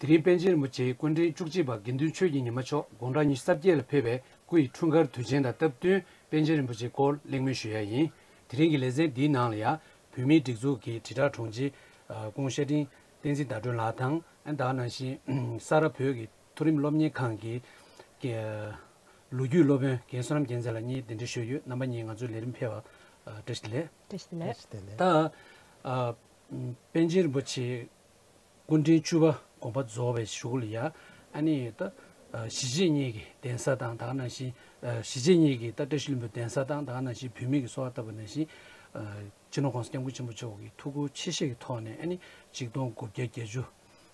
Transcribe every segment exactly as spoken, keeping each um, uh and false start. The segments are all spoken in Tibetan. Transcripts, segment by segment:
དེ་རིང་པཎ་ཆེན་རིན་པོ་ཆེ་སྐུ་ཕྲེང་བཅུ་གཅིག་པ་དགེ་འདུན་ཆོས་ཀྱི་ཉི་མ་མཆོག་དགུང་གྲངས་ཉི་ཤུ་རྩ་བརྒྱད་ལ་ཕེབས་པའི་སྐུ་ཡི་འཁྲུངས་སྐར་དུས་ཆེན་དང་སྟབས་བསྟུན་པཎ་ཆེན་རིན་པོ་ཆེའི་སྐོར་གླེང་མོལ་ཞུ་ཡ་ཡིན། དེ་རིང་གི་ལེ་ཚན་འདིའི་ནང་ལ་ཡ་བོད་མིའི་སྒྲིག་འཛུགས་ཀྱི་དྲིལ་བསྒྲགས་དྲུང་ཆེ་ཨ་སྐུ་ངོ་ཤེར་ཕྲེང་བསྟན་འཛིན་ཟླ་སྒྲོན་ལགས་དང་། ཨ་ནི་ད་ག་ནང་བཞིན་ས་རཱ་བོད་ཀྱི་མཐོ་རིམ་སློབ་གཉེར་ཁང་གི་ལོ་རྒྱུས་སློབ་དཔོན་རྒན་བསོད་ནམས་རྒྱལ་མཚན་ལགས་གཉིས་གདན་འདྲེན་ཞུས་ཡོད། རྣམ་པ་གཉིས་ང་ཚོའི་ལས་རིམ་ཕེབས་པར་ཨ་བཀྲ་ཤིས་བདེ་ལེགས། བཀྲ་ཤིས་བདེ་ལེགས། བཀྲ་ཤིས་བདེ་ལེགས། ད་ཨ་པཎ་ཆེན་རིན་པོ་ཆེ་སྐུ་ཕྲེང་བཅུ་པ་དགོངས་པ་རྫོགས་པའི་གཞུག་ལ་ཡ། ཨ་ནི་ད་ཨ་གཞིས་བྱེས་གཉིས་ཀྱི་གདན་ས་དང་། ད་ག་ནང་བཞིན་ཨ་གཞིས་བྱེས་གཉིས་ཀྱི་ད་བཀྲ་ཤིས་ལྷུན་པོའི་གདན་ས་དང་། ད་ག་ནང་བཞིན་བོད་མི་གི་གསོལ་བ་བཏབ་པ་ནང་བཞིན་ཨ་སྤྱི་ནོར་༸གོང་ས་༸སྐྱབས་མགོན་ཆེན་པོ་མཆོག་གི་ཐུགས་ཁུར་ཆེ་བཞེས་ཀྱི་ཐོག་ནས། ཨ་ནི་ཆིག་སྟོང་དགུ་བརྒྱ་བརྒྱད་ཅུ་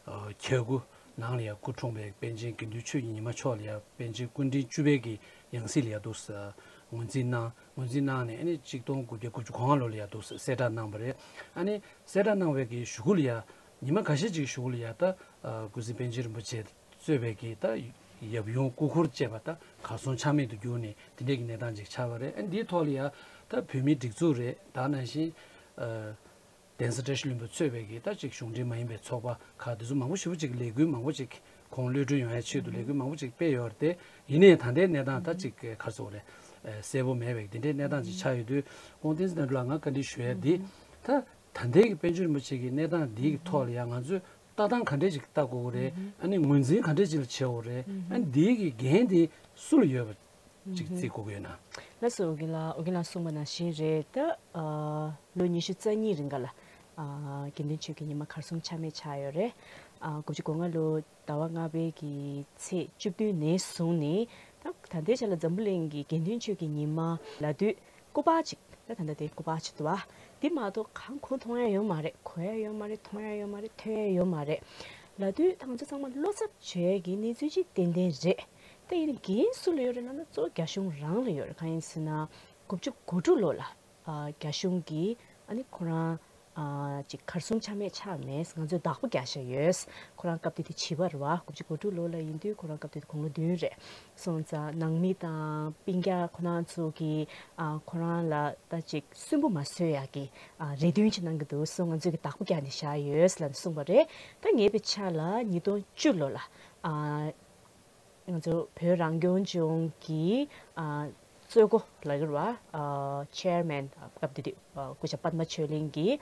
ཨ་གྱ་དགུ་ནང་ལ་ཡ་སྐུ་འཁྲུངས་པའི་པཎ་ཆེན་དགེ་འདུན་ཆོས་ཀྱི་ཉི་མ་མཆོག་ལ་ཡ་པཎ་ཆེན་སྐུ་ཕྲེང་བཅུ་པའི་གི་ཡང་སྲིད་ལ་ཡ་འདུག་སེ་ངོས་འཛིན་གནང་། ངོས་འཛིན་གནང་ནས། ཨ་ནི་ཆིག་སྟོང་དགུ་བརྒྱ་དགུ་བཅུ་གོ་ལྔ་ལོ་ལ་ཡ་འདུག་སེ་གསལ་བསྒྲགས་གནང་བ་རེད། ཨ་ནི་གསལ་བསྒྲགས་གནང་བའི་གི་གཞུག་གུ་ལ་ཡ། ཉི་མ་ཁ་ཤས་ཅིག་གཞུག་ལ་ཡ་ད་ཨ་སྐུ་ཚེ་པཎ་ཆེན་རིན་པོ་ཆེ་གཙོས་པའི་གི་ད་ཡབ་ཡུམ་སྐུ་འཁོར་བཅས་པ་ད་གར་སོང་ཆ་མེད་དུ་གྱུར་ནས་དེ་འདྲའི་གི་གནས་སྟངས་ཅིག་ཆགས་པ་རེད། ཨ་འདིའི་ཐོག་ལ་ཡ་ད་བོད་མིའི་སྒྲིག་འཛུགས་རེད། ད་ག་ནང་བཞིན་ཨ་གདན་ས་བཀྲ་ཤིས་ལྷུན་པོ་གཙོས་པའི་གི་ད་ཅིག་གཞུང་འབྲེལ་མ་ཡིན་པའི་ཚོགས་པ་ཁག་དེ་ཚོ་མང་པོ་ཞེ་པོ་ཅིག་ལས་འགུལ་མང་པོ་ཅིག་ཁོང་གློད་གྲོལ་ཡོང་ཡ་ཆེད་དུ་ལས་འགུལ་མང་པོ་ཅིག་སྤེལ་ཡོད་རེད་དེ། ཡིན་ནའི་ད་ལྟའི་གནས་སྟངས་ད་ཅིག་ག་རེ་ཟེར་དགོས་རེད། ཨ་གསལ་པོ་མེད་པའི་དེ་འདྲའི་གནས་སྟངས་ཅིག་ཆགས་ཡོད་དུས། ཁོང་བསྟན་འཛིན་ཟླ་སྒྲོན་ལགས་ང་བཀའ་འདྲི་ཞུ་ཡ་འདི། ད་ད་ལྟའི་གི་པཎ་ཆེན་རིན་པོ་ཆེ་གི་གནས་སྟངས་འདིའི་གི་ཐོག་ལ་ཡང་ང་ཚོས་ལྟ་སྟངས་ག་འདྲས་ཅིག་ལྟ་དགོས་ཀྱི་རེད། ཨ་ནི་ངོས་འཛིན་ག་འདྲས་ཅིག་ལ་བྱེད་དགོས་རེད། ཨ་ནི་འདིའི་གི་འགན་དེ་སུ་ལ་ཡོད་པ་ཅིག་བརྩི་དགོས་ཀྱི་ཡོད་ན། ལགས་སོ། ཨོ་རྒྱན་ལགས། ཨོ་རྒྱན་ལགས་གསུངས་པ་ནང་བཞིན་རེད། ད་ཨ་ལོ་ཉི་ཤུ་རྩ་གཉིས་རིང་ག་ལ་ཨ་དགེ་འདུན་ཆོས་ཀྱི་ཉི་མ་གར་སོང་ཆ་མེད་ཆགས་ཡོད་རེད། ཨ་དགུ་བཅུ་གོ་ལྔ་ལོ་ཟླ་བ་ལྔ་པའི་གི་ཚེས་བཅུ་བདུན་ནས་བཟུང་ནས། ད་ད་ལྟའི་ཆ་ལ་འཛམ་བུ་གླིང་གི་དགེ་འདུན་ཆོས་ཀྱི་ཉི་མ་ལབ་དུས་སྐུ་པར་ཅིག་ད་ད་ལྟ་དེ་སྐུ་པར་ཅིག་འདུག་བ། འདི་མ་གཏོགས་གང་གོ་མཐོང་ཡ་ཡོད་མ་རེད། གོ་ཡ་ཡོད་མ་རེད། མཐོང་ཡ་ཡོད་མ་རེད། ཐོས་ཡ་ཡོད་མ་རེད། ལབ་དུས་ད་ང་ཚོ་ཚང་མ་བློ་འཚབ་བྱེད་ཡ་གི་གནས་ཚུལ་ཅིག་ཏན་ཏན་རེད། ད་ཡིན་ནའི་འགན་སུ་ལ་ཡོད་རེད་ལབ་ན་གཙོ་བོ་རྒྱ་གཞུང་རང་ལ་ཡོད་རེད། གང་ཡིན་ཟེར་ན་དགུ་བཅུ་གོ་དྲུག་ལོ་ལ་ཨ་རྒྱ་གཞུང་གིས་ཨ་ནི་ཁོ་རང་ཨ་ཅིག་གར་སོང་ཆ་མེད་ཆགས་མེད། ང་ཚོས་བདག་པོ་རྒྱག་བཞག་ཡོད། ཁོ་རང་སྐབས་དེ་དེ་བྱིས་པ་རེད་བ། དགུ་བཅུ་གོ་དྲུག་ལོ་ལ་ཡིན་དུས་ཁོ་རང་སྐབས་དེ་དེ་དགུང་ལོ་བདུན་རེད། སོང་ཙང་ནང་མི་དང་སྤུན་ཀྱག་ཁོ་རང་ཚོ་གིས་ཨ་ཁོ་རང་ལ་ད་ཅིག་སུན་པོ་མ་བཟོ་ཡག་གི་ཨ་རེ་འདུན་ཅིག་གནང་གི་འདུག་སོང་། ང་ཚོས་ཀྱི་བདག་པོ་རྒྱག་ནས་བཞག་ཡོད་ལབ་ནས་གསུངས་པ་རེད། ད་ངས་པའི་ཆ་ལ་ཉིས་སྟོང་བཅུ་ལོ་ལ་ཨ་ང་ཚོ་བོད་རང་སྐྱོང་ལྗོངས་ཀྱི་ཨ་གཙོས་སྐུ་ལ་གྱུར་བ་ཨ་ཆེར་མེན་སྐབས་དེ་དུས་ཨ་སྐུ་ཞབས་པདྨ་ཆོས་གླིང་གིས་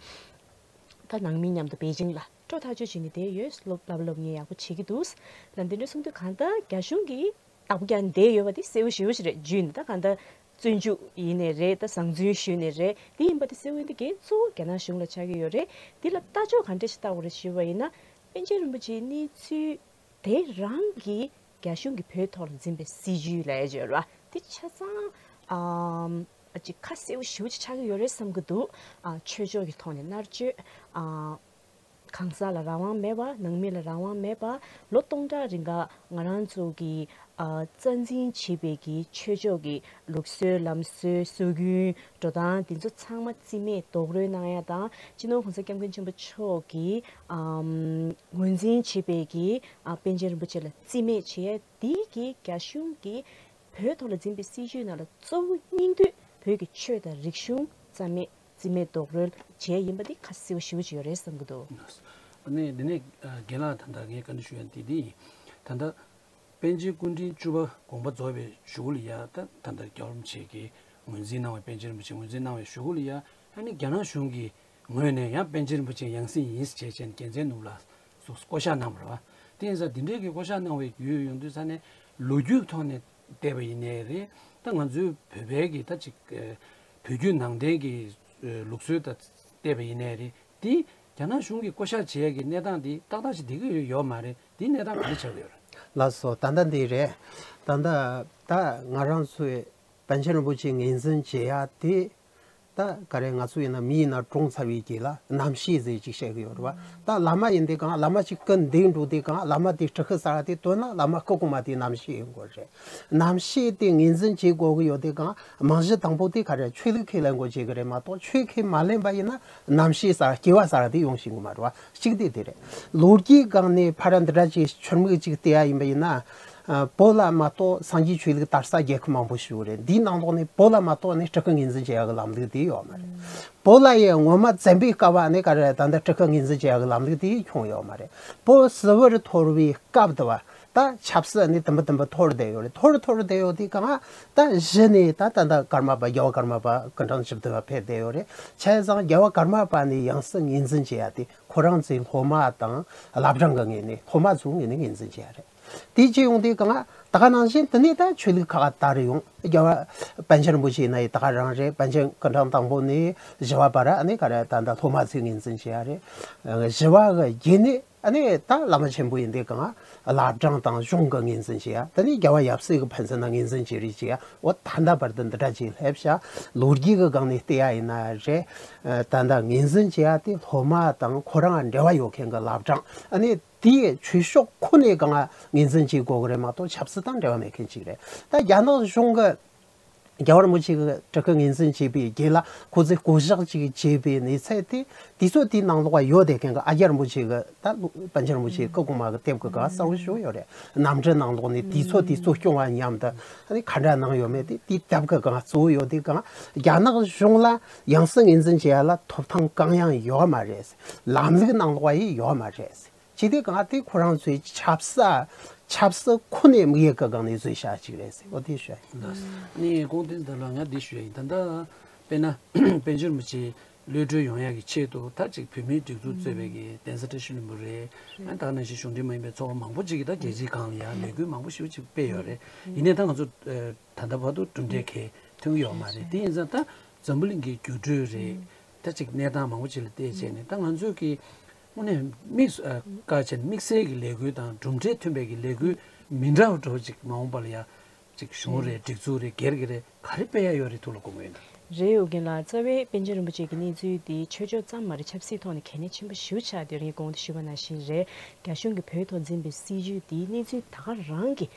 ད་ནང་མི་མཉམ་དུ་པེ་ཅིང་ལ་སྤྲོ་ཐག་ཆོད་བྱས་ནས་བསྡད་ཡོད། སློབ་སློབ་སློབ་གཉེར་ཡག་པོ་བྱེད་ཀྱི་འདུག་ལབ་འདི་འདྲ་གསུངས་དུས། གང་ལྟར་རྒྱ་གཞུང་གིས་བདག་པོ་རྒྱག་ནས་བསྡད་ཡོད་པ་དེ་གསལ་པོ་ཞེ་པོ་ཞིག་རེད། བརྒྱུད་ནས་ད་གང་ལྟར་བཙོན་འཇུག་ཡིན་ནའི་རེད། ད་བཟང་བཙོན་ཞུས་ནའི་རེད། དེ་ཡིན་པ་དེ་གསལ་པོ་ཡིན་དུས་འགན་གཙོ་བོ་རྒྱ་ནག་གཞུང་ལ་ཆགས་ཀྱི་ཡོད་རེད། འདི་ལ་ལྟ་ཕྱོགས་ག་འདྲ་ཞིག་ལྟ་དགོས་རེད་ཞུས་པ་ཡིན་ན། པཎ་ཆེན་རིན་པོ་ཆེའི་གནས་ཚུལ་དེ་རང་གིས་རྒྱ་གཞུང་གིས་བོད་ཐོག་ལ་འཛིན་པའི་སྲིད་ཇུས་ལབ་ཡ་ཅིག་ཡོད་རེད་བ། དེ་ཆ་ཚང་ཨམ་ཨ་ཅིག་ཁ་གསལ་པོ་ཞེ་པོ་ཅིག་ཆགས་ཀྱི་ཡོད་རེད་བསམ་གྱི་འདུག་ཨ་ཆོས་ཕྱོགས་ཀྱི་ཐོག་ནས་མནར་གཅོད། ཨ་གང་ཟག་ལ་རང་དབང་མེད་པ། ནང་མི་ལ་རང་དབང་མེད་པ། ལོ་སྟོང་ཕྲག་རིང་ག་ང་རང་ཚོ་གི་ཨ་རྩ་འཛིན་བྱེད་པའི་གི་ཆོས་ཕྱོགས་ཀྱི་ལུགས་སྲོལ་ལམ་སྲོལ་སྲོལ་རྒྱུན་འགྲོ་སྟངས་དེ་ཚོ་ཚང་མ་རྩིས་མེད་རྡོག་རོལ་གནང་ཡ་དང་། སྤྱི་ནོར་༸གོང་ས་༸སྐྱབས་མགོན་ཆེན་པོ་མཆོག་གིས་ཨམ་ངོས་འཛིན་བྱེད་པའི་གི་ཨ་པཎ་ཆེན་རིན་པོ་ཆེ་ལ་རྩིས་མེད་བྱེད་ཡ་དེ་གི་རྒྱ་གཞུང་གིས་བོད་ཐོག་ལ་འཛིན་པའི་སྲིད་ཇུས་ནང་ལ་གཙོ་བོ་སྙིང་བསྡུས་བོད་ཀྱི་ཆོས་དང་རིག་གཞུང་རྩ་མེད་རྩིས་མེད་རྡོག་རོལ་བྱས་ཡིན་པ་འདི་ཁ་གསལ་པོ་ཞེ་པོ་ཅིག་ཡོད་རེད་བསམ་གྱི་འདུག་ཨ་ནི་འདི་ནས་ཨ་རྒན་ལགས་ད་ལྟ་ངས་བཀའ་འདྲི་ཞུ་ཡ་འདི་འདི་ཡིན། ད་ལྟ་པཎ་ཆེན་སྐུ་ཕྲེང་བཅུ་པ་དགོངས་པ་རྫོགས་པའི་གཞུག་ལ་ཡ་ད་ད་ལྟ་རྒྱལ་བ་རིན་པོ་ཆེ་གིས་ངོས་འཛིན་གནང་བའི་པཎ་ཆེན་རིན་པོ་ཆེ་ངོས་འཛིན་གནང་བའི་གཞུག་ལ་ཡ། ཨ་ནི་རྒྱ་ནག་གཞུང་གི་ངོས་ནས་ཡང་པཎ་ཆེན་རིན་པོ་ཆེ་ཡང་སྲིད་ཡིན་ཟེར་བྱས་བྱས་ནས་རྒྱལ་མཚན་ནོར་བུ་ལགས་སུ་བསྐོ་བཞག་གནང་བ་རེད་བ། དེ་ཡིན་ཙང་འདི་འདྲའི་གི་བསྐོ་བཞག་གནང་བའི་རྒྱུ་ཡོང་དུས་ས་ནས་ལོ་རྒྱུས་ཐོག་ནས་བལྟས་པ་ཡིན་ནའི་རེད། ད་ང་ཚོའི་བོད་པའི་གི་ད་ཅིག་ཨ་བོད་བརྒྱུད་ནང་བསྟན་གི་ཨ་ལུགས་སྲོལ་དང་བལྟས་པ་ཡིན་ནའི་རེད། དེ་རྒྱ་ནག་གཞུང་གིས་བསྐོ་བཞག་བྱེད་ཡ་གི་གནས་སྟངས་དེ་ཏག་ཏག་ཅིག་བསྡད་ཀྱི་ཡོད་མ་རེད། དེ་གནས་སྟངས་ག་རེ་ཆགས་ཀྱི་ཡོད་རེད། ལགས་སོ། ད་ལྟ་འདི་རེད། ད་ལྟ་ད་ང་རང་ཚོའི་པཎ་ཆེན་རིན་པོ་ཆེ་ངོས་འཛིན་བྱེད་ཡ་དེ། ད་ག་རེ་ང་ཚོ་ཡིན་ན་མི་ཡིན་ན་གྲོངས་ཚར་བའི་རྗེས་ལ་རྣམ་ཤེས་ཟེར་ཅིག་བཤད་ཀྱི་ཡོད་རེད་བ། ད་བླ་མ་ཡིན་དུས་གང་བླ་མ་ཅིག་སྐུ་འདས་འགྲོ་དུས་གང་བླ་མ་དེ་སྤྲུལ་སྐུ་གསར་དེ་བཏོན་ན་བླ་མ་སྐུ་གོང་མ་དེའི་རྣམ་ཤེས་ཡིན་དགོས་རེད། རྣམ་ཤེས་དེ་ངོས་འཛིན་བྱེད་དགོས་ཀྱི་ཡོད་དུས་གང་རྨང་གཞི་དང་པོ་དེ་ག་རེ་ཆོས་ལུགས་ཁས་ལེན་དགོས་བྱེད་ཀྱི་རེད་མ་གཏོགས་ཆོས་ཁས་མ་ལེན་པ་ཡིན་ན་རྣམ་ཤེས་གསར་སྐྱེ་བ་གསར་དེ་ཡོང་ཤེས་ཀྱི་མ་རེད་བ། གཅིག་དེ་དེ་རེད། ལོ་རྒྱུས་སྒང་ནས་ཕར་འདི་འདྲ་ཅིག་ཆུ་མིག་ཅིག་བལྟས་ཡ་ཡིན་པ་ཡིན་ན། ཨ། བོད་ལ་མ་གཏོགས་སངས་རྒྱས་ཆོས་ལུགས་དར་ས་རྒྱལ་ཁབ་མང་པོ་ཞིག་ཡོད་རེད། འདིའི་ནང་ལོགས་ནས་བོད་ལ་མ་གཏོགས་ནས་སྤྲུལ་སྐུ་ངོས་འཛིན་བྱེད་ཡག་གི་ལམ་ལུགས་དེ་ཡོད་མ་རེད། བོད་ལ་ཡང་ངོ་མ་བཙན་པོའི་སྐབས་ནས་ག་རེ་ད་ལྟ་སྤྲུལ་སྐུ་ངོས་འཛིན་བྱེད་ཡག་གི་ལམ་ལུགས་དེ་ཁྱོན་ཡོད་མ་རེད། བོད་ཟི་བོར་འཐོར་བའི་སྐབས་དུ་བ་ད་ཆབ་སྲིད་ནས་དུམ་བུ་དུམ་བུ་འཐོར་བསྡད་ཡོད་རེད། འཐོར་འཐོར་བསྡད་ཡོད་དེ་གང་ད་གཞི་ནས་ད་ད་ལྟ་ཀརྨ་པ་རྒྱལ་བ་ཀརྨ་པ་སྐུ་ཕྲེང་བཅུ་བདུན་པ་ཕེབས་བསྡད་ཡོད་རེད། བྱས་ཙང་རྒྱལ་བ་ཀརྨ་པ་ནས་ཡང་སྲིད་ངོས་འཛིན་བྱེད་ཡ་དེ་ཁོ་རང་ཚོའི་སློབ་མ་དང་བླ་བྲང་གི་ངོས་ནས་སློབ་མ་ཚོའི་ངོས་ནས་ངོས་འཛིན་བྱེད་ཡ་རེད། དེ་ཅི་ཡོང་དུས་གང་ད་ག་ནང་བཞིན་དེ་ནས་ད་ཆོས་ལུགས་ཁག་དར་ཡོང་། རྒྱལ་བ་པཎ་ཆེན་རིན་པོ་ཆེ་ཡིན་ན་ཡི་ད་ག་རང་རེད། པཎ་ཆེན་སྐུ་ཕྲེང་དང་པོ་ནས་བཞི་པ་བར་ཨ་ནི་ག་རེ་ད་ད་སློབ་མ་ཚོས་ངོས་འཛིན་བྱེད་ཡ་རེད། བཞི་པ་གི་རྗེས་ནས་ཨ་ནི་ད་བླ་མ་ཆེན་པོ་ཡིན་དུས་གང་བླ་བྲང་དང་གཞུང་གི་ངོས་འཛིན་བྱེད་ཡ། དེ་ནས་རྒྱལ་བ་ཡབ་སྲས་ཀྱི་ཕན་ཚུན་ན་ངོས་འཛིན་བྱེད་རེས་བྱེད་ཡ། འོ་ད་ལྟ་བར་དུ་འདི་འདྲ་ཅིག་སླེབས་ཤག་ལོ་རྒྱུས་ཀྱི་སྒང་ནས་བལྟས་ཡ་ཡིན་ན་རེད། ད་ལྟ་ངོས་འཛིན་བྱེད་ཡ་དེ་སློབ་མ་དང་ཁོ་རང་འབྲེལ་བ་ཡོད་མཁན་གྱི་བླ་བྲང་ཨ་ནི། དེའི་ཆོས་ཕྱོགས་ཁོ་ནས་གང་ངོས་འཛིན་བྱེད་དགོས་ཀྱི་རེད་མ་གཏོགས་ཆབ་སྲིད་དང་འབྲེལ་བ་མེད་མཁན་ཅིག་རེད། ད་རྒྱ་ནག་གཞུང་གི་རྒྱལ་བ་རིན་པོ་ཆེ་གི་སྤྲུལ་སྐུ་ངོས་འཛིན་བྱས་པའི་རྗེས་ལ་ཁོ་ཚོས་བསྐོ་གཞག་ཅིག་བྱས་པའི་གནས་ཚད་དེ་དུས་ཚོད་དེའི་ནང་ལོགས་ཡོད་བསྡད་མཁན་གྱི་ཨ་ཀྱཱ་རིན་པོ་ཆེ་གི་ད་པཎ་ཆེན་རིན་པོ་ཆེའི་སྐུ་གོང་མ་གི་དེབ་ཀྱི་སྒང་གསལ་པོ་ཞིག་ཡོད་རེད། རྣམ་འགྲེལ་ནང་ལོགས་ནས་དུས་ཚོད་དེ་གཙོ་སྐྱོང་བ་མཉམ་དུ་ཨ་ནི་ག་འདྲ་གནང་ཡོད་མེད་དེ་དེའི་དེབ་ཀྱི་སྒང་གཙོ་བོ་ཡོད་དེ་གང་རྒྱ་ནག་གཞུང་ལ་ཡང་སྲིད་ངོས་འཛིན་བྱེད་ཡ་ལ་ཐོབ་ཐང་གང་ཡང་ཡོད་མ་རེད། ལམ་ལུགས་ནང་ལོགས་ཡི་ཡོད་མ་རེད། ཅི་སྟེ་གང་དེ་ཁོ་རང་ཚོའི་ཆབ་སྲིད་ཆབ་སྲིད་ཁོ་ནས་དམིགས་ཡུལ་གྱི་སྒང་ནས་བཟོས་བཞག་ཅིག་རེད་ཟེར། འོ་དེ་ཞུ་ཡ་ཡིན། ནི་གོང་དེ་འདི་ལ་ང་འདི་ཞུ་ཡ་ཡིན། ད་ལྟ་དཔེར་ན་པཎ་ཆེན་རིན་པོ་ཆེ་གློད་གྲོལ་ཡོང་ཡ་གི་ཆེད་དུ་ད་ཅིག་བོད་མིའི་སྒྲིག་འཛུགས་གཙོས་པའི་གི་གདན་ས་བཀྲ་ཤིས་ལྷུན་པོ་རེད། ཨ་ད་ནང་བཞིན་གཞུང་འབྲེལ་མ་ཡིན་པའི་ཚོགས་པ་མང་པོ་ཅིག་གིས་ད་རྒྱལ་སྤྱིའི་སྒང་ལ་ཡ་ལས་འགུལ་མང་པོ་ཞེ་པོ་ཅིག་སྤེལ་ཡོད་རེད། ཡིན་ནའི་ད་ང་ཚོ་ད་ལྟ་བར་དུ་གྲུབ་འབྲས་གང་ཐོན་གྱི་ཡོད་མ་རེད། དེ་ཡིན་ཙང་ད་འཛམ་བུ་གླིང་གི་འགྱུར་འགྲོས་རེད། ད་ཅིག་གནས་སྟངས་མང་པོ་ཅིག་ལ་བལྟས་བྱས་ནས་ད་ང་ཚོས་ཀྱི་དངོས་གནས་དམིགས་སུ་ཨ་བཀར་བྱས་ནས་དམིགས་བསལ་གྱི་ལས་འགུལ་དང་གྲུབ་འབྲས་ཐོན་པའི་གི་ལས་འགུལ་མི་འདྲ་བ་འདྲ་བོ་ཅིག་མ་འོངས་པ་ལ་ཡ་ཅིག་གཞུང་རེད། སྒྲིག་འཛུགས་རེད། སྒེར་གྱི་རེད། ག་རེ་སྤེལ་ཡ་ཡོད་རེད། ཐུགས་ལ་དགོངས་ཡོད་ན། རེད། ཨོ་རྒྱན་ལགས། རྩ་བའི་པཎ་ཆེན་རིན་པོ་ཆེ་གི་གནས་ཚུལ་འདི་ཆོས་ཕྱོགས་ཙམ་མ་རེད། ཆབ་སྲིད་ཐོག་ནས་གལ་གནད་ཆེན་པོ་ཞེ་པོ་ཆགས་བསྡད་རེད། གོང་དུ་ཞུས་པ་ནང་བཞིན་རེད། རྒྱ་གཞུང་གིས་བོད་ཐོག་འཛིན་པའི་སྲིད་བྱུས་འདིའི་གནས་ཚུལ་ད་ག་རང་གི་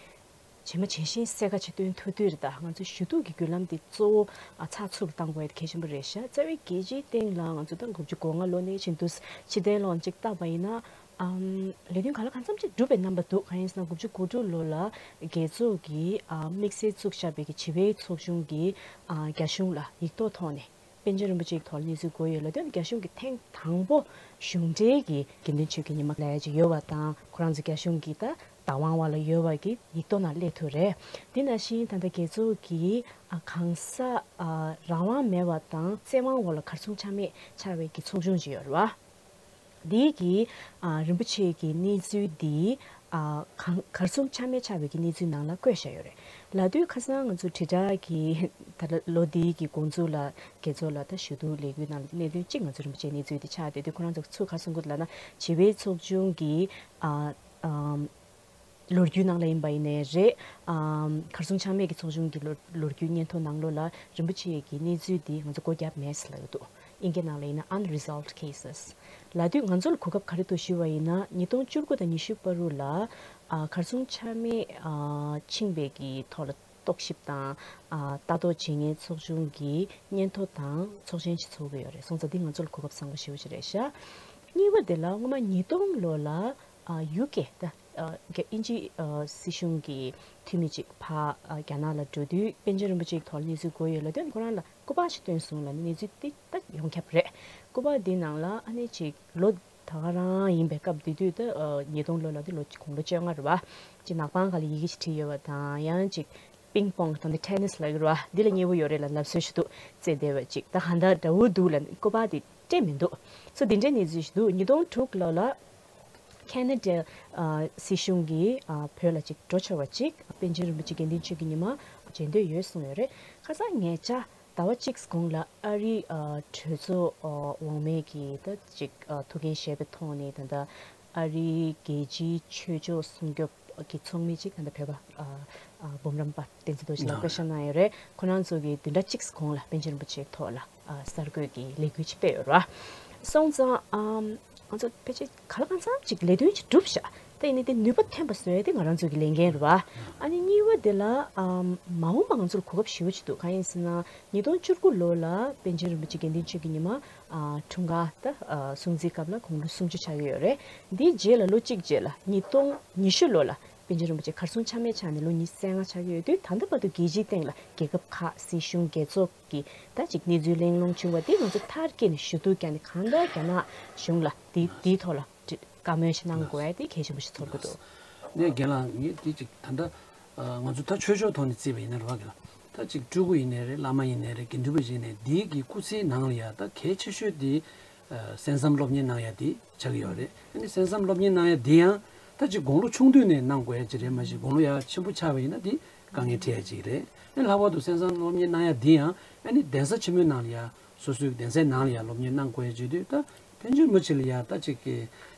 ཇི་མ་ཇི་བཞིན་གསལ་ཁ་ཅིག་སྟོན་ཐུབ་དུས་རེད། ད་ང་ཚོའི་ཞུ་གཏུག་གི་བརྒྱུད་ལམ་དེ་གཙོ་བོ་ཨ་ཚགས་ཚུད་བཏང་དགོས་ཡ་དེ་གལ་ཆེན་པོ་རེད་ཤག་རྩ་བའི་རྒྱལ་སྤྱིའི་སྟེང་ལ་ང་ཚོ་ད་དགུ་བཅུ་གོ་ལྔ་ལོ་ནས་ཕྱིན་དུས་ཕྱི་གཏན་ལོག་ཅིག་བལྟས་པ་ཡིན་ན། ཨམ། ལས་དོན་གང་ལ་གང་འཚམ་ཅིག་འགྲུབ་པའི་རྣམ་པ་འདུག་གང་ཡིན་ཟེར་ན་དགུ་བཅུ་གོ་དྲུག་ལོ་ལ་རྒྱལ་ཚོགས་ཀྱིས་ཨ་དམིགས་བསལ་བཙུགས་བཞག་པའི་གི་བྱིས་པའི་ཚོགས་ཆུང་གིས་ཨ་རྒྱ་གཞུང་ལ་ཡིག་ཐོག་ཐོག་ནས། པཎ་ཆེན་རིན་པོ་ཆེའི་ཐོག་ལ་གནས་ཚུལ་གོ་ཡོད་ལ། དེ་ནི་རྒྱ་གཞུང་གིས་ཐེངས་དང་པོ་གཞུང་འབྲེལ་གྱི་དགེ་འདུན་ཆོས་ཀྱི་ཉི་མ་ལབ་ཡ་ཅིག་ཡོད་པ་དང་། ཁོ་རང་ཚོ་རྒྱ་གཞུང་གི་ད་བདག་དབང་འོག་ལ་ཡོད་པ་གི་ཡིག་ཐོག་ནང་སླེབས་ཐུབ་རེད། དེ་ནང་བཞིན་ད་ལྟ་རྒྱལ་ཚོགས་ཀྱི་ཨ་གང་ཟག་ཨ་རང་དབང་མེད་པ་དང་བཙན་དབང་འོག་ལ་གར་སོང་ཆ་མེད་ཆགས་པའི་གི་ཚོགས་ཆུང་ཅིག་ཡོད་རེད་བ། འདི་གི་ཨ་རིན་པོ་ཆེ་གི་གནས་ཚུལ་འདི་ཨ་གང་གར་སོང་ཆ་མེད་ཆགས་པའི་གི་གནས་ཚུལ་ནང་ལ་བཀོད་བཞག་ཡོད་རེད། ལབ་དུས་ཁ་སང་ང་ཚོ་དྲིལ་བསྒྲགས་ཀྱི་ད་ལོ་འདིའི་གི་འགོ་འཛུགས་ལ་རྒྱལ་ཚོགས་ལ་ད་ཞུ་གཏུག་ལས་འགུལ་ནང་ལ་གནད་དོན་གཅིག་ང་ཚོ་རིན་པོ་ཆེའི་གནས་ཚུལ་འདི་ཆགས་བསྡད་དུས། ཁོ་རང་ཚོ་ཚུར་གར་སོང་གི་ལབ་ན་བྱིས་པའི་ཚོགས་ཆུང་གི་ཨ་ཨམ། ལོ་རྒྱུས་ནང་ལ་ཡིན་པ་ཡིན་ནའི་རེད། ཨམ། གར་སོང་ཆ་མེད་ཀྱི་ཚོགས་ཆུང་གི་ལོ་ལོ་རྒྱུས་སྙན་ཐོ་ནང་ལོགས་ལ་རིན་པོ་ཆེ་གི་གནས་ཚུལ་འདི་ང་ཚོ་སྒོ་བརྒྱབ་མེད་ལབ་ཀྱི་འདུག་ཨིན་སྐད་ནང་ལ་ཡིན་ན་unresolved cases ལབ་དུས། ང་ཚོ་ལ་གོ་སྐབས་ག་རེ་འདུག་ཞུས་པ་ཡིན་ན། ཉིས་སྟོང་བཅུ་དགུ་དང་ཉི་ཤུ་བར་དུ་ལ་ཨ་གར་སོང་ཆ་མེད་ཨ་ཕྱིན་པའི་གི་ཐོག་ལ་རྟོག་ཞིབ་དང་ཨ་ལྟ་རྟོག་བྱེད་མཁན་ཚོགས་ཆུང་གི་སྙན་ཐོ་དང་ཚོགས་ཆེན་ཞིག་ཚོགས་ཀྱི་ཡོད་རེད། སོང་ཙང་འདི་ང་ཚོ་ལ་གོ་སྐབས་བཟང་པོ་ཞེ་པོ་ཅིག་རེད་ཤག་གཉིས་པ་དེ་ལ་སྔོན་མ་ཉིས་སྟོང་ལོ་ལ་ཨ་ཡུ་ཀེ་ད་ཨ་དབྱིན་ཇི་ཨ་སྲིད་གཞུང་གི་འཐུས་མི་ཅིག་ཕར་ཨ་རྒྱ་ནག་ལ་འགྲོ་དུས་པཎ་ཆེན་རིན་པོ་ཆེའི་ཐོག་ལ་གནས་ཚུལ་གོ་ཡོད་ལབ་དུས། ཁོ་རང་ལ་སྐུ་པར་ཞིག་བཏོན་སོང་ལབ་ནས་གནས་ཚུལ་དེ་ད་ཡོངས་ཁྱབ་རེད། སྐུ་པར་འདི་ནང་ལ་ཨ་ནི་ཅིག་ལོ་ད་ག་རང་ཡིན་པའི་སྐབས་དེ་དུས་ད་ཨ་ཉིས་སྟོང་ལོ་ལ་དེ་ལོ་དགུང་ལོ་བཅོ་ལྔ་རེད་བ། ཅིག་ནག་པང་སྒང་ལ་ཡི་གེ་ཞིག་བྲིས་ཡོད་པ་དང་། ཡང་ཅིག་པིང་པོང་དང་དེ་ཊེ་ནིས་ལབ་ཀྱི་རེད་བ། འདི་ལ་མཉེས་པོ་ཡོད་རེད་ལབ་ལབ་སྲོལ་ཞིག་འདུག་རྩེད་བདེ་བ་ཅིག་ད་གང་ལྟར་འདྲ་བོ་འདུག་ལབ་ནས་སྐུ་པར་དེ་སྤྲད་མི་འདུག་སོ་འདི་འདྲའི་གནས་ཚུལ་ཞིག་འདུག་ཉིས་སྟོང་དྲུག་ལོ་ལ་ཁེ་ན་ཌ་ཨ་སྲིད་གཞུང་གིས་ཨ་བོད་ལ་ཅིག་འགྲོ་ཆོག་པ་ཅིག་པཎ་ཆེན་རིན་པོ་ཆེ་དགེ་འདུན་ཆོས་ཀྱི་ཉི་མ་མཇལ་འདོད་ཡོད་གསུངས་ཡོད་རེད། ཁ་སང་ཉེ་ཆར་ཟླ་བ་གཅིག་གོང་ལ་ཨ་རིའི་ཨ་གྲོས་ཚོགས་ཨ་འོག་མའི་གི་ད་ཅིག་ཨ་ཐུགས་འགན་བཞེས་པའི་ཐོག་ནས་ད་ལྟ་ཨ་རིའི་རྒྱལ་སྤྱིའི་ཆོས་ཕྱོགས་སྲུང་སྐྱོབ་ཀྱི་ཚོགས་མི་ཅིག་ད་ལྟ་བོད་པ་ཨ་ཨ་འབུམ་རམས་པ་བསྟན་འཛིན་རྡོ་རྗེ་ལགས་བསྐོ་བཞག་གནང་ཡོད་རེད། ཁོ་རང་ཚོ་གིས་བདུན་ཕྲག་གཅིག་གོང་ལ་པཎ་ཆེན་རིན་པོ་ཆེའི་ཐོག་ལ་ཨ་གསར་འགོད་ཀྱི་ལས་འགུལ་ཅིག་སྤེལ་ཡོད་རེད་བ། སོང་ཙང་ཨམ་ང་ཚོ་ཕལ་ཆེར་གང་ལ་གང་འཚམ་ཅིག་ལས་དོན་ཅིག་གྲུབ་ཤག་ད་ཡིན་ནའི་དེ་ནུས་པ་ཐོན་པ་བཟོ་ཡ་དེ་ང་རང་ཚོ་གི་ལས་འགན་རེད་བ། ཨ་ནི་གཉིས་པ་དེ་ལ་ཨམ་མ་འོངས་པ་ང་ཚོ་ལ་གོ་སྐབས་ཞེ་པོ་ཅིག་འདུག་གང་ཡིན་ཟེར་ན་ཉིས་སྟོང་བཅུ་དགུ་ལོ་ལ་པཎ་ཆེན་རིན་པོ་ཆེ་དགེ་འདུན་ཆོས་ཀྱི་ཉི་མ་ཨ་འཁྲུངས་སྐར་ད་ཨ་སྲུང་བརྩིའི་སྐབས་ལ་དགུང་ལོ་སུམ་ཅུ་ཆགས་ཀྱི་ཡོད་རེད། འདིའི་རྗེས་ལ་ལོ་གཅིག་རྗེས་ལ་ཉིས་སྟོང་ཉི་ཤུ་ལོ་ལ་ པཎ་ཆེན་རིན་པོ་ཆེ་གར་སོང་ཆ་མེད་ཆགས་ནས་ལོ་ཉི་ཤུ་རྩ་ལྔ་ཆགས་ཀྱི་ཡོད་དུས། ད་ལྟ་བར་དུ་རྒྱལ་སྤྱིའི་སྟེང་ལ་རྒྱལ་ཁབ་ཁག་སྲིད་གཞུང་རྒྱལ་ཚོགས་ཀྱི་ད་ཅིག་གནས་ཚུལ་གླེང་སློང་བྱུང་བ་དེ་ང་ཚོ་མཐར་སྐྱེལ་ནས་ཞུ་གཏུག་བརྒྱབ་ནས། གང་ལྟར་རྒྱ་ནག་གཞུང་ལ་དེ་དེའི་ཐོག་ལ་བཀའ་མོལ་ཞིག་གནང་དགོས་ཡ་དེ་གལ་ཆེན་པོ་ཞིག་ཚོར་གྱི་འདུག་ནས་རྒན་ལགས། ངས་དེ་ཅིག་ད་ལྟ་ང་ཚོ་ད་ཆོས་ཕྱོགས་ཐོག་ནས་བརྩིས་པ་ཡིན་ན་རེད་བ། རྒན་ལགས། ད་ཅིག་སྤྲུལ་སྐུ་ཡིན་ནའི་རེད། བླ་མ་ཡིན་ནའི་རེད། དགེ་འདུན་པ་ཡིན་ནའི་རེད། འདིའི་གི་སྐུ་ཚེའི་ནང་ལ་ཡ་ད་གལ་ཆེ་ཤོས་དེ་གསན་བསམ་སློབ་གཉེར་གནང་ཡ་དེ་ཆགས་ཀྱི་ཡོད་རེད། ཨ་ནི་གསན་བསམ་སློབ་གཉེར་གནང་ཡ་དེ་ཡང་ད་ཅིག་དགུང་ལོ་ཆུང་དུས་ནས་གནང་དགོས་ཡ་ཅིག་རེད། མ་གཞི་དགུང་ལོ་ཡ་ཆེན་པོ་ཆགས་པ་ཡིན་ན་དེ་དཀའ་ངལ་འཕྲད་ཡ་ཅིག་རེད། ཨ་ནི་ལྷག་པར་དུ་གསན་བསམ་སློབ་གཉེར་གནང་ཡ་དེ་ཡང་ཨ་ནི་གདན་ས་ཆེན་མོའི་ནང་ལ་ཡ། སོ་སོའི་གདན་སའི་ནང་ལ་ཡ་སློབ་གཉེར་གནང་དགོས་ཡ་བྱེད་དུས། ད་པཎ་ཆེན་རིན་པོ་ཆེ་ལ་ཡ་ད་ཅིག་གི་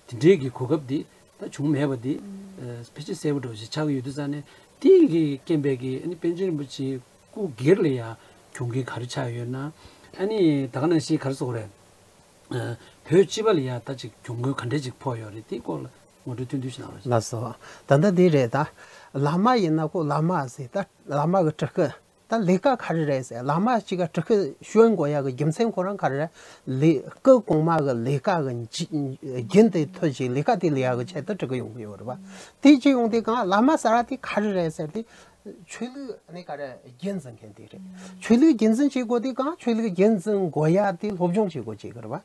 དེ་འདྲའི་གི་གོ་སྐབས་དེ་ད་བྱུང་མེད་པ་དེ་ཨ་ཕལ་ཆེར་གསལ་པོ་འདྲ་བོ་ཞིག་ཆགས་ཀྱི་ཡོད་དུས་ཙང་ནས། དེ་གི་རྐྱེན་པས་གི་ཨ་ནི་པཎ་ཆེན་རིན་པོ་ཆེའི་སྐུ་སྒེར་ལ་ཡ་གྱོང་གུན་ག་རེ་ཆགས་ཡོད་ན། ཨ་ནི་ད་ག་ནང་བཞིན་ག་རེ་ཟེར་དགོས་རེད། ཨ་བོད་སྤྱི་པ་ལ་ཡ་ད་ཅིག་གྱོང་གུན་ག་འདྲ་ཅིག་ཕོག་ཡོད་རེད། དེའི་སྐོར་ལ་ངོ་སྤྲོད་ཐུང་ཐུང་ཞིག་གནང་རོགས། ལགས་སོ། ད་ལྟ་འདི་རེད། ད་བླ་མ་ཡིན་ན་ཁོ་བླ་མ་ཟེར། ད་བླ་མ་གི་སྤྲུལ་སྐུ། ད་ལས་ཀ་ག་རེ་རེད་ཟེར། བླ་མ་གཅིག་ག་སྤྲུལ་སྐུ་བསྐྱོན་དགོས་ཡ་གི་རྒྱུ་མཚན་ཁོ་རང་ག་རེ་རེད། ལས་སྐུ་གོང་མ་གི་ལས་ཀ་གི་རྒྱུན་དེ་མཐུད་ཅིག་ལས་ཀ་དེ་ལས་ཡ་གི་ཆེད་དུ་སྤྲུལ་སྐུ་ཡོང་གི་ཡོད་རེད་པ། དེ་ཅི་ཡོང་དེ་གང་བླ་མ་ཟེར་བ་དེ་ག་རེ་རེད་ཟེར་དེ། ཆོས་ལུགས་ནི་ག་རེ་རྒྱུན་འཛིན་མཁན་དེ་རེད། ཆོས་ལུགས་རྒྱུན་འཛིན་བྱེད་དགོས་དེ་གང་ཆོས་ལུགས་རྒྱུན་འཛིན་དགོས་ཡ་དེ་སློབ་སྦྱོང་བྱེད་དགོས་བྱེད་གི་རེད་པ།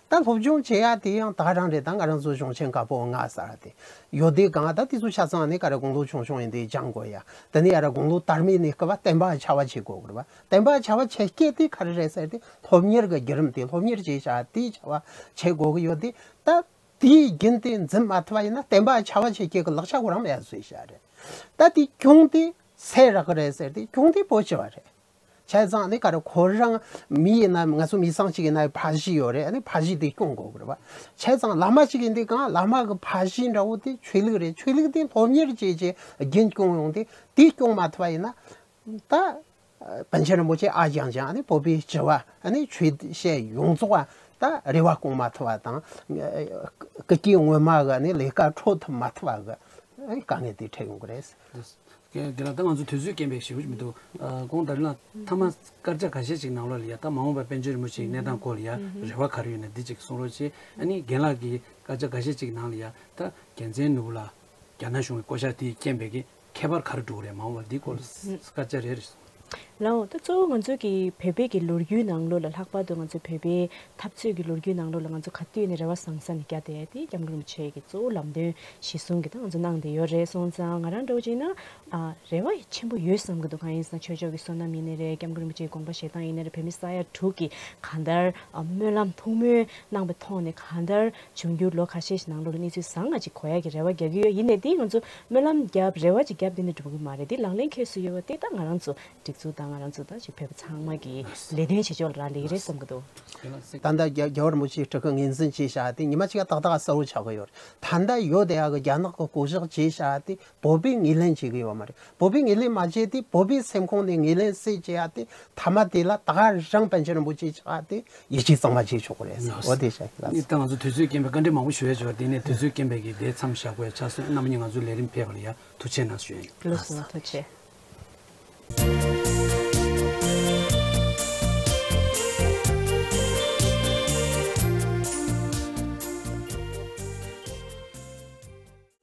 ད་སློབ་སྦྱོང་བྱེད་ཡ་དེ་ཡང་ད་ག་རང་རེད། ད་ང་རང་ཚོ་གཞུང་ཆེན་བཀའ་པོད་ལྔ་ཟེར་བ་དེ་ཡོད་དེ་གང་ད་དེ་ཚོ་ཆ་ཚང་ནི་ག་རེ་དགུང་ལོ་ཆུང་ཆུང་ཡིན་དེ་སྦྱང་དགོས་ཡ། དེ་ནས་ཡ་ར་དགུང་ལོ་དར་མའི་ནས་སྐབས་བསྟན་པ་བྱ་བ་བྱེད་དགོས་གི་རེད་པ། བསྟན་པ་བྱ་བ་བྱེད་སྐད་དེ་ག་རེ་རེད་ཟེར་དེ་སློབ་གཉེར་གི་བརྒྱུད་རིམ་དེ་སློབ་གཉེར་བྱེད་བྱ་དེ་བྱ་བ་བྱེད་དགོས་གི་ཡོད་དེ། ད་དེའི་རྒྱུན་དེ་འཛིན་མ་ཐུབ་པ་ཡིན་ན་བསྟན་པ་བྱ་བ་བྱེད་སྐད་གི་ལག་ཆ་ཁོ་རང་མེད་ཡ་བཟོས་བཞག་རེད། ད་དེ་གྱོང་དེ་སུས་རག་གི་རེད་ཟེར་དེ་གྱོང་དེ་བོད་སྤྱི་བ་རེད། བྱས་ཙང་ནི་ག་རེ་ཁོ་རང་མི་ཡིན་ན་ང་ཚོ་མི་ཚང་གཅིག་ཡིན་ན་ཕ་གཞིས་ཡོད་རེད། ཨ་ནི་ཕ་གཞིས་དེ་སྐྱོང་དགོས་གི་རེད་པ། བྱས་ཙང་བླ་མ་གཅིག་ཡིན་དུས་གང་བླ་མ་གི་ཕ་གཞིས་འདྲ་བོ་དེ་ཆོས་ལུགས་རེད། ཆོས་ལུགས་དེ་སློབ་གཉེར་བྱེད་ཀྱི་རྒྱུན་སྐྱོང་ཡོང་དེ་དེ་སྐྱོང་མ་ཐུབ་པ་ཡིན་ན། ད་པཎ་ཆེན་རིན་པོ་ཆེ་ཨ་ཅང་ཅང་ཨ་ནི་བོད་པའི་སྤྱི་བ་ཨ་ནི་ཆོས་བཤད་ཡོངས་རྫོགས་ཨ་ད་རེ་བ་སྐོང་མ་ཐུབ་པ་དང་། སྐུ་སྐྱེ་སྔོན་མ་གི་ཨ་ནི་ལས་ཀ་འཕྲོ་ཐུབ་མ་ཐུབ་པ་གི་ཨ་ནི་དཀའ་ངལ་དེ་འཕྲད་ཡོང་གི་རེད། དེ་ལ་ད་ང་ཚོ་དུས་ཚོད་རྐྱེན་པས་ཞེ་པོ་ཅིག་མི་འདུག་ཨ་གོང་ད་རེས་ལ་མཐའ་མ་སྐར་ཆ་འགའ་ཤས་ཅིག་ནང་ལོགས་ལ་ཡ་ད་མ་འོངས་པར་པཎ་ཆེན་རིན་པོ་ཆེའི་གནས་སྟངས་སྐོར་ལ་ཡ་རེ་བ་ག་རེ་ཡོད་ན་འདི་ཅིག་གསུང་རོགས་བྱེད། ཨ་ནི་རྒན་ལགས་ཀྱིས་སྐར་ཆ་འགའ་ཤས་ཅིག་ནང་ལ་ཡ་ད་རྒྱལ་མཚན་ནོར་བུ་ལགས་རྒྱ་ནག་གཞུང་གི་བསྐོ་བཞག་དེའི་རྐྱེན་པས་ཀྱི་ཁྱད་པར་ག་རེ་འགྲོ་གི་རེད། མ་འོངས་པར་འདིའི་སྐོར་ལ་སྐར་ཆ་རེ་རེ། ལའོ། ད་གཙོ་བོ་ང་ཚོ་གི་བོད་པའི་གི་ལོ་རྒྱུས་ནང་ལོགས་ལ། ལྷག་པར་དུ་ང་ཚོ་བོད་པའི་འཐབ་རྩོད་ཀྱི་ལོ་རྒྱུས་ནང་ལོགས་ལ་ང་ཚོ་ག་དུས་ནས་རེ་བ་བཟང་ས་ནས་བརྒྱབ་བསྡད་ཡ་དེ་སྐྱབས་མགོན་རིན་པོ་ཆེ་གི་གཙོ་བོ་ལམ་སྟོན་གཞི་བཟུང་གི་ད་ང་ཚོ་གནང་བསྡད་ཡོད་རེད། སོང་ཙང་ང་རང་འདྲ་བོ་བྱས་ན་ཨ་རེ་བ་ཆེན་པོ་ཡོད་བསམ་གི་འདུག་གང་ཡིན་ཟེར་ན་ཆོས་ཕྱོགས་ཀྱི་བསོད་ནམས་ཡིན་ནའི་རེད། སྐྱབས་མགོན་རིན་པོ་ཆེའི་དགོངས་པ་བཞེས་སྟངས་ཡིན་ནའི་རེད། བོད་མི་ས་ཡ་དྲུག་གི་གང་ལྟར་ཨ་སྨོན་ལམ་ཐུགས་སྨོན་གནང་པའི་ཐོག་ནས་གང་ལྟར་འབྱུང་འགྱུར་ལོ་ཁ་ཤས་ཤིག་ནང་ལོགས་ལ་གནས་ཚུལ་བཟང་ང་ཅིག་གོ་ཡ་གི་རེ་བ་རྒྱག་གི་ཡོད། ཡིན་ནའི་དེ་ང་ཚོ་སྨོན་ལམ་བརྒྱབ་རེ་བ་ཅིག་བརྒྱབ་དེ་ནི་འགྲུབ་གི་མ་རེད། དེ་ལག་ལེན་འཁེལ་སྲོལ་ཡོད་པ་དེ་ད་ང་རང་ཚོ་སྒྲིག་འཛུགས་དང་ང་རང་ཚོ་ད་ཅིག་བོད་པ་ཚང་མ་གི་ལས་དོན་བྱེད་ཕྱོགས་ལ་རག་ལས་ཀྱི་རེད་བསམ་གི་འདུག་ད་ལྟ་རྒྱ་རྒྱལ་བ་རིན་པོ་ཆེའི་སྤྲུལ་སྐུ་ངོས་འཛིན་བྱས་བཞག་དེ་ཉི་མ་གཅིག་ཏག་ཏག་གསལ་བོ་ཆགས་གི་ཡོད་རེད། ད་ལྟ་ཡོད་དེ་ཡག་གི་རྒྱ་ནག་གི་བསྐོ་གཞག་བྱས་བཞག་དེ་བོད་པས་ངོས་ལེན་བྱེད་གི་ཡོད་མ་རེད། བོད་པས་ངོས་ལེན་མ་བྱས་དེ་བོད་པའི་སེམས་ཁོང་ནས་ངོས་ལེན་སེ་བྱེད་ཡག་དེ་ཐ་མ་དེ་ལ་ད་ག་རང་པཎ་ཆེན་རིན་པོ་ཆེ་ཆགས་དེ་ཡིད་ཆེས་གཙང་མ་བྱེད་ཆོག་གི་རེད། འོ་དེ་བྱས་ལ། ནི་ད་ང་ཚོ་དུས་ཚོད་རྐྱེན་པས་བཀའ་འདྲི་མང་པོ་ཞུ་ཡ་བྱུང་བ་དེ་ནས་དུས་ཚོད་རྐྱེན་པས་ཀྱི་དེ་མཚམས་བཞག་དགོས་ཡ་ཆགས་སོང་། རྣམ་པ་གཉིས་ང་ཚོའི་ལས་རིམ་ཕེབས་པ་ལ་ཡ་ཐུགས་རྗེ་གནང་ཞུ་ཡ་ཡིན། ལགས་སོ། ཐུགས་རྗེ་ཆེ།